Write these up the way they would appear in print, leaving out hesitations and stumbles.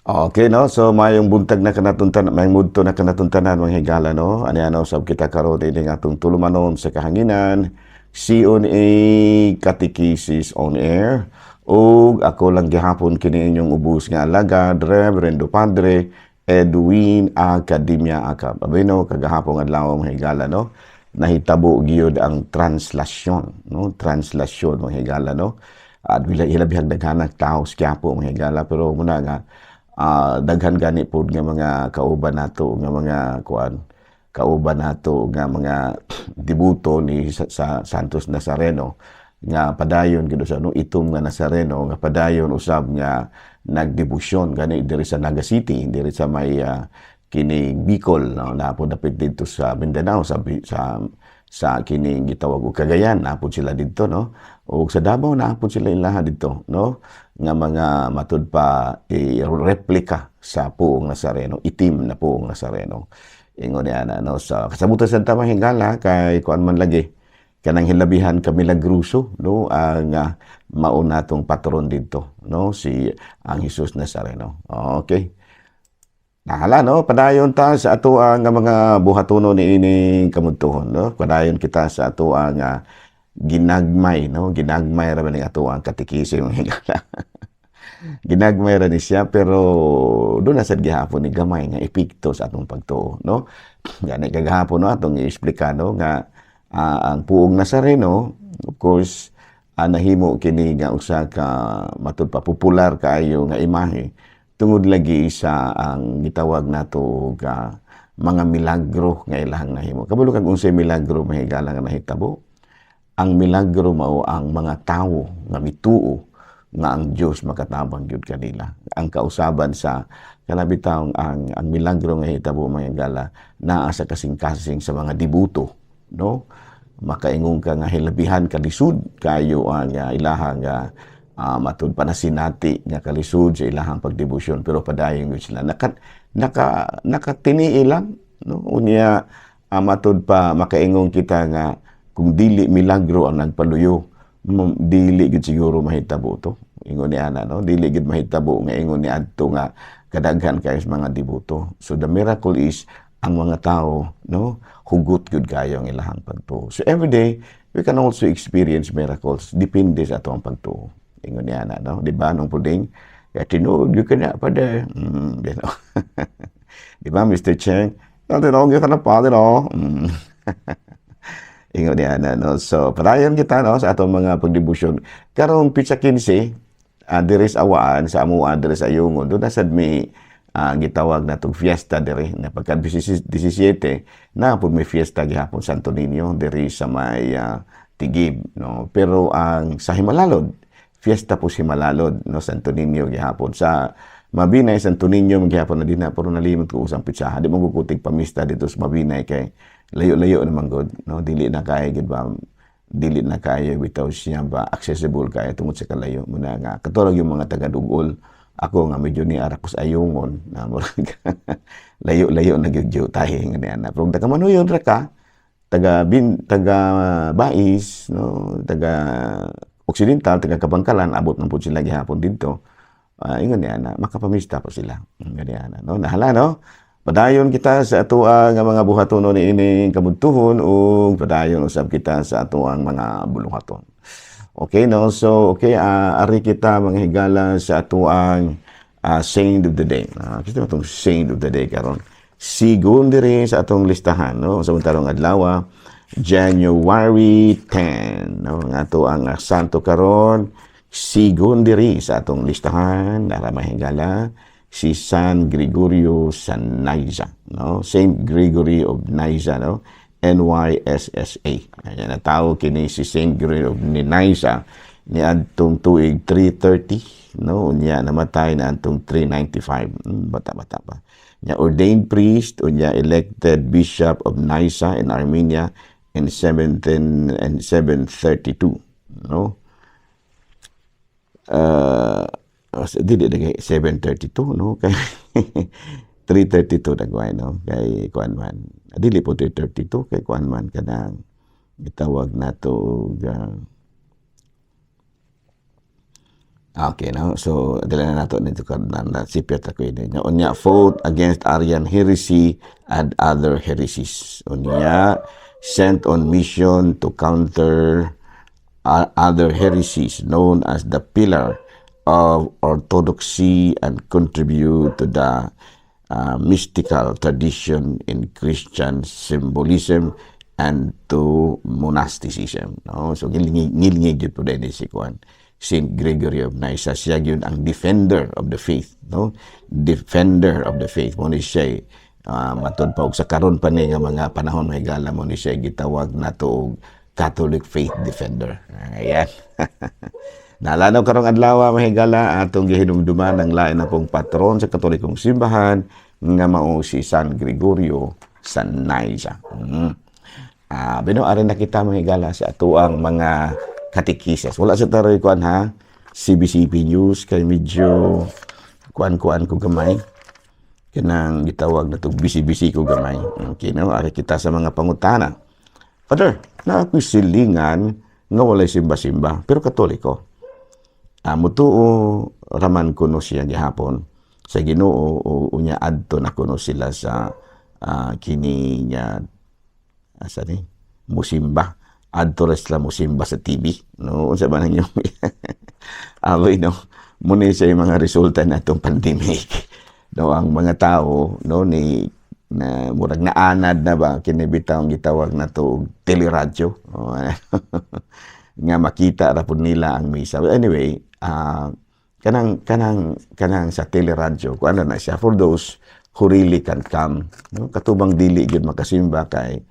Okay, no? So, mayong buntag na kanatuntan, mayong mudto na kanatuntanan, mga higala, no? Ani ano, sab kita karon ini nga atong tulumanon sa kahanginan, C&A Catechesis on Air. Ug ako lang gihapon kini inyong ubos nga alagad, Reverendo Padre Edwin Academia Acab. Abino, kagahapon adlaw, mga higala, no? Nahitabo giyod ang translasyon, no? Translasyon, mga higala, no? At hilabihag daghanang tao sa Quiapo, mga higala, pero muna nga daghan gani pod nga mga kauban nato nga mga kuan, kauban nato nga mga debuto ni sa Santos Nazareno nga padayon gid sa no itom nga Nazareno nga padayon usab nga nagdebosyon gani diri sa Naga City, diri sa may kini Bicol, no, naa pod dapit didto sa Mindanao, sa kining gitawag og Cagayan, naa pod sila didto, no, ug sa Davao naa pod sila ilaha didto, no, nga mga matud pa i-replica sa puong Nazareno, itim na puong Nazareno. Ingon niya na, no, sa kasabutan sa tamang higala kay kuan man lagi kanang hilabihan ka milagroso, no, ang mao natong patron didto, no, si ang Jesus Nazareno. Okay. Nahala, no, padayon ta sa ato ang mga buhatono ni ining kamudtuhon, no. Padayon kita sa ato ang ginagmay, no, ginagmay ra man ning ato ang katekisi, mga higala. Ginagmay ra ni siya, pero doon na sad gihapon ni gamay nga epekto sa atong pagtuo, no. Gani kagahapon, no, atong i-explika, no, nga ang puong Nazareno, of course, nahimo kini nga usa ka matud pa popular kaayo nga imahe tungod lagi sa ang gitawag nato ga mga milagro nga ilahang nahimo. Kabalo kag unsay milagro, mahigala, nga nahitabo? Ang milagro mao ang mga tawo nga mituo nga ang Dios makatabang gyud kanila. Ang kausaban sa kana bitawng ang milagro nga hitabo, mga higala, naa sa kasing-kasing sa mga debuto, no? Makaingon ka nga hilabihan kalisod kayo ang ilahang matud pa na sinati nga kalisod sa ilahang pagdebosyon, pero padayon gyud sila naka nakatinii lang, no. Unya matud pa makaingon kita nga kung dili milagro ang nagpaluyo, dili gyud siguro mahitabo to. Ingon ni ana, no, dili gyud mahitabo nga ingon ni adto nga kadaghan kayo sa mga deboto. So the miracle is ang mga tao, no, hugot gyud kayo ang ilahang pagtuo. So every day we can also experience miracles, depende sa ato ang pagtuo. Ingon ni ana, no, di ba, nung puding kaya tinuod gyud ka na pa de you know. Di ba, Mr. Cheng? Tinuod gyud ka na pa, no? Ingon ni ana, no. So padayon kita, no, sa atong mga pagdebosyon karong pitsa 15 diri sa awaan sa amuan diri sa Ayungon. Doon na sad may gitawag na tong fiesta diri na pagka 17 na pud may fiesta gihapon Santo Niño diri sa may Tigib, no. Pero ang sa Himalalod, fiesta po si Himalalod, no, Santo Niño gihapon. Sa Mabinay, Santo Niño gihapon na dinha, pero nalimot ko usang pitsaha. Di mo kukutig pamista dito sa Mabinay kay layo-layo naman gud, no, dili na kay gid ba, dili na kayo bitaw siya ba accessible kaya tungod sa kalayo muna nga katulad yung mga taga-Dugol. Ako nga medyo ni ara ko sa Ayungon na murag layo-layo na gyud gyud tahi nga niya na, pero taga Manuyon ra ka, taga bin, taga Bais, no, taga Occidental, taga Kabangkalan, abot man pud sila gihapon didto. Ingon niya na makapamista pa sila. Ingon niya na, no, nahala, no. Padayon kita sa atoang nga mga buhatonon niining kabudtuhon ug padayon usab kita sa atoang mga buluhaton. Okay, no? So, okay, ari kita, mga higala, sa atoang saint of the day. Kita itong saint of the day karon. Sigon diri sa atong listahan, no? Sa tarong adlaw, January 10, no? Ang ato ang santo karon, sigon diri sa atong listahan, nara, mahigala, si San Gregorio sa Nyssa, no? Saint Gregory of Nyssa, no? Nyssa. Ayan, natao kini si Saint Gregory of Nyssa ni adtong tuig 330, no? Unya namatay na adtong 395. Bata-bata pa. Nya ordained priest, unya elected bishop of Nyssa in Armenia in 17 and 732, no? Dili na kay 732, no, kay 332 nagway, no, kay kuan man, dili po 332 kay kuan man kanang gitawag nato. Okay, no? So, dala na nato nito ka na sipyat ako ini. Unya, fought against Arian heresy and other heresies. Unya, sent on mission to counter other heresies, known as the pillar of orthodoxy and contribute to the mystical tradition in Christian symbolism and to monasticism. No? So, ngilngig gyud po din si kuan. Saint Gregory of Nyssa, siya gyud ang defender of the faith, no? Defender of the faith mo ni siya, matud pa og sa karon pa ni nga mga panahon, mga higala, mo ni siya gitawag nato og Catholic faith defender. Ayan. Nalanaw karong adlaw, mga higala, atong gihinumduman ang lain na pong patron sa Katolikong simbahan nga mao si San Gregorio sa Nyssa. Bino arin na kita, mga higala, sa atuang mga katekises. Wala sa taroy kuan ha, CBCP News kay medyo kuan-kuan ko gamay. Kanang gitawag na to, busy-busy ko gamay. Okay, no? Ari kita sa mga pangutana. Father, naa ko'y silingan nga walay simba-simba, pero Katoliko. Mutuo raman kuno siya gihapon sa Ginoo o unya adto na kuno sila sa kini nga asa ni musimba, adto ra sila musimba sa TV, no? Unsa ba nang yung aboy, no? Muna siya yung mga resulta na itong pandemic, no? Ang mga tao, no, ni na murag naanad na ba kini bitawng gitawag na to og teleradyo, oh, nga makita ra pud nila ang misa. But anyway, kanang sa teleradyo, kuan na siya for those who really can come, no? Katubang dili gyud makasimba kay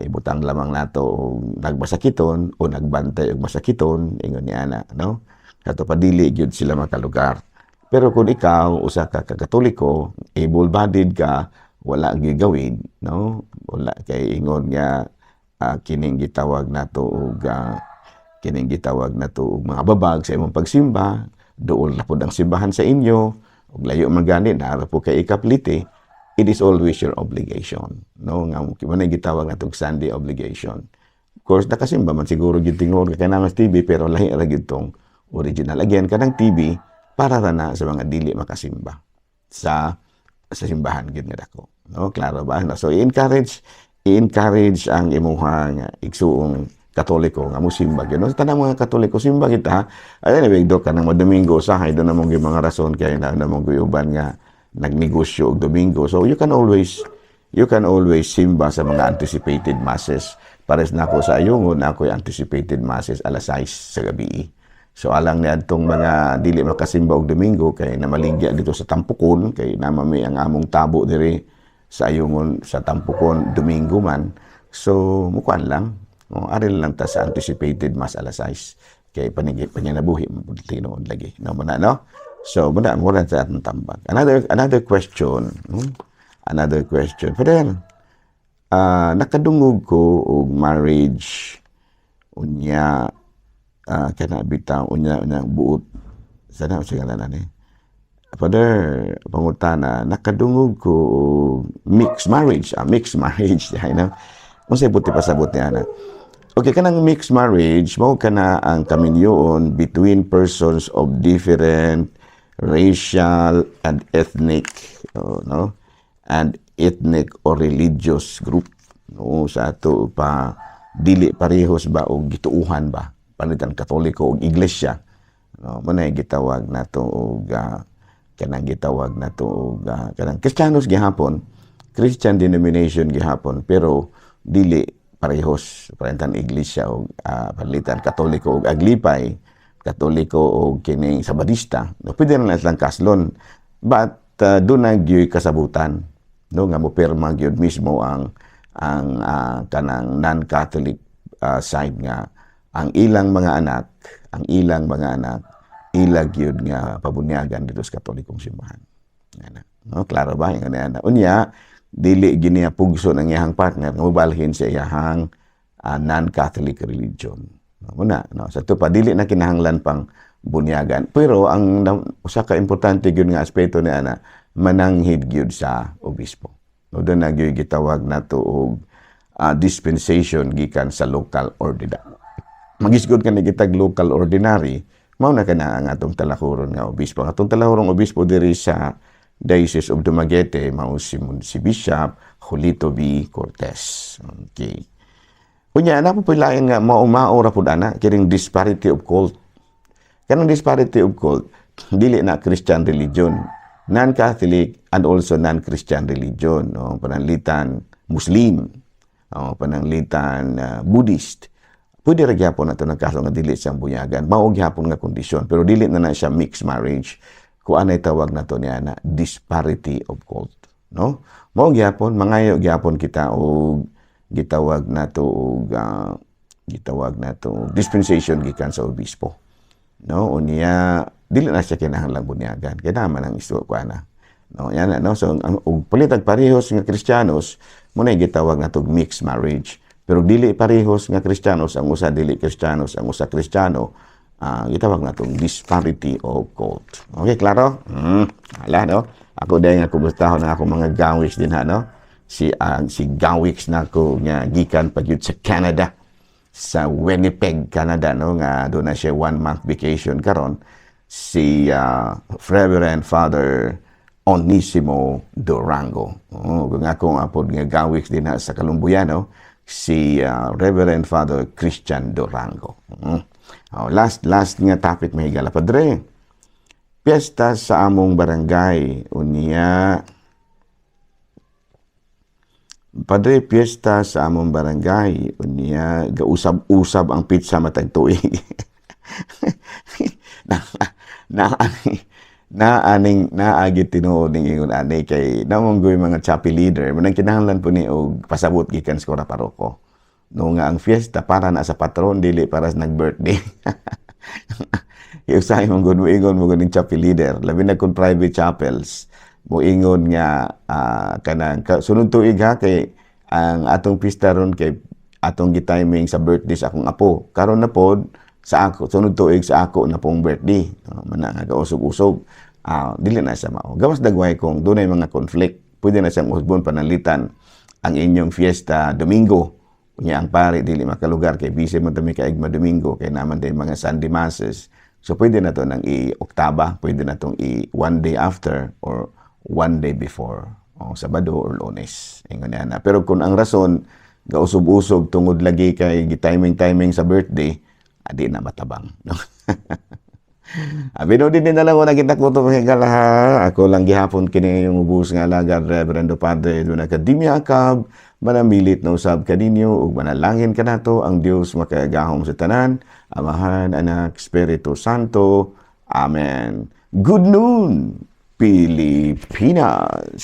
ibutang lamang nato og nagmasakiton o nagbantay og masakiton, ingon ni ana, no? Kato pa dili gyud sila makalugar. Pero kung ikaw usa ka Katoliko, able-bodied ka, wala gigawin, no? Wala kay ingon nga kining gitawag nato og mga babag sa imong pagsimba, duol na pud ang simbahan sa inyo, ug layo man gani naa po kay ikaplite, it is always your obligation, no? Nga mo na gitawag natong Sunday obligation. Of course, nakasimba man siguro gyud tinguod kay naman TV, pero lahi ra gyud tong original. Again, kanang TV para ra na sa mga dili makasimba sa simbahan gyud nga dako, no? Klaro ba, no? So i-encourage ang imuhang igsuong Katoliko nga mosimba gyud, no? Sa tanang mga Katoliko, simba kita. Ay, anyway, do kanang mo Domingo usahay do namong gyud mga rason kay na namong guyuban nga nagnegosyo og Domingo. So you can always simba sa mga anticipated masses. Pares nako sa Ayungon, ako'y anticipated masses alas 6 sa gabi. So alang ni adtong mga dili makasimba og Domingo kay namaligya dito sa Tampukon, kay namami ang among tabo diri sa Ayungon sa Tampukon Domingo man. So mukuan lang. O, ari lang ta sa anticipated mass alas 6 kay panigi panyanabuhi man pud tinuod lagi. No mo na, no? So muna mo sa atong tambag. Another question, Another question. Father, nakadungog ko og marriage unya kana bitaw unya buot sana sa ngalan ni. Father, pangutana, nakadungog ko og mixed marriage, mixed marriage, you know. Unsay buti pasabot niya ana? Okay, kanang mixed marriage, mao kana ang kaminyoon between persons of different racial and ethnic, oh, no? And ethnic or religious group. No, sa ato pa dili parehos ba og gituuhan ba? Panitan Katoliko og Iglesia. No, mo na gitawag nato og kanang gitawag nato og kanang Kristiyanos gihapon, Christian denomination gihapon, pero dili parehos panitan Iglesia og panlitan Katoliko og Aglipay, Katoliko og kining Sabadista. No, pwede na lang silang kaslon. But doon na gyud kasabutan, no, nga mo pirma gyud mismo ang kanang non-Catholic side nga ang ilang mga anak ila gyud nga pabunyagan dito sa Katolikong simbahan. Ana. No, klaro ba nga ana? Unya, dili gini pugso ng iyahang partner nga mobalhin sa iyahang non-Catholic religion. No, muna, no, sa to pa dili na kinahanglan pang bunyagan. Pero ang usa ka importante gyud nga aspeto ni ana, mananghid gyud sa obispo. No, doon na gyud gitawag nato og dispensation gikan sa local ordinary. Magisgod ka ni kitag local ordinary, Mao na kana ang atong talahuron nga obispo. Ang atong talahurong obispo diri sa Diocese of Dumaguete mao si Bishop Julito B. Cortez. Okay. Unya na po lain nga mao-mao ra pud ana kining disparity of cult. Kanang disparity of cult, dili na Christian religion, non-Catholic and also non-Christian religion, no? Pananglitan Muslim, oh, pananglitan Buddhist. Pwede ra gyapon nato ng kaso nga dili siyang bunyagan. Mao gyapon nga kondisyon, pero dili na na siya mixed marriage. Kung anay tawag nato niya na disparity of cult, no? Mao gyapon mangayo gyapon kita og gitawag nato og gitawag nato dispensation gikan sa obispo. No, unya dili na siya kinahanglang bunyagan. Kaya naman ang isto ko ana. No, yan na, no. So ang og palitag parehos nga Kristiyanos, mo na gitawag nato mixed marriage. Pero dili parehos nga Kristiyanos, ang usa dili Kristiyanos, ang usa Kristiyano, gitawag natong disparity of cult. Okay, klaro? Ala, no? Ako dahil nga kumustahon na ako mga gawiks din ha, no? Si gawiks na ako nga gikan pa gyud sa Canada, sa Winnipeg, Canada, no? Nga doon na siya one month vacation karon si Reverend Father Onisimo Durango. Oh, kung akong apod nga gawiks din ha sa Kalumbuyan, no? Si Reverend Father Christian Durango. Oh, last last nga topic, mahigala. Padre, piyesta sa among barangay. Unya, Padre, piyesta sa among barangay. Unya, gausab-usab ang pizza matag tuig. Na na na aning naagi tinuod ning ingon ani kay namonggoy mga chapel leader manang kinahanglan po ni og pasabot gikan sa kura paroko, no, nga ang fiesta para na sa patron, dili para sa nag-birthday. Usahay mong gud moingon mo ning chapel leader, labi na kung private chapels, moingon nga kanang sunod tuig ha, kay ang atong pista ron kay atong gitiming sa birthday sa akong apo. Karon na pod sa ako, sunod tuig sa ako na pong birthday. Mana nga gausog-usog. Dili na siya mao. Gawas dagway kung dunay mga conflict, pwede na siyang usbon, pananglitan ang inyong fiesta Domingo. Unya ang pare dili makalugar kay busy man tami kaig Domingo kay naman day mga Sunday masses. So pwede na to nang i-oktaba, pwede na tong i one day after or one day before. O Sabado or Lunes. Ingon niya na. Pero kung ang rason gausog-usog tungod lagi kay gi-timing-timing sa birthday, adi na matabang. No? Abi no din na lang na kita ko to ha. Ako lang gihapon kini yung ubos nga alagad, Reverendo Padre Edwin Academia Acab, manamilit na usab kaninyo ug manalangin kanato ang Dios makagagahom sa tanan, Amahan, Anak, Espiritu Santo. Amen. Good noon, Pilipinas.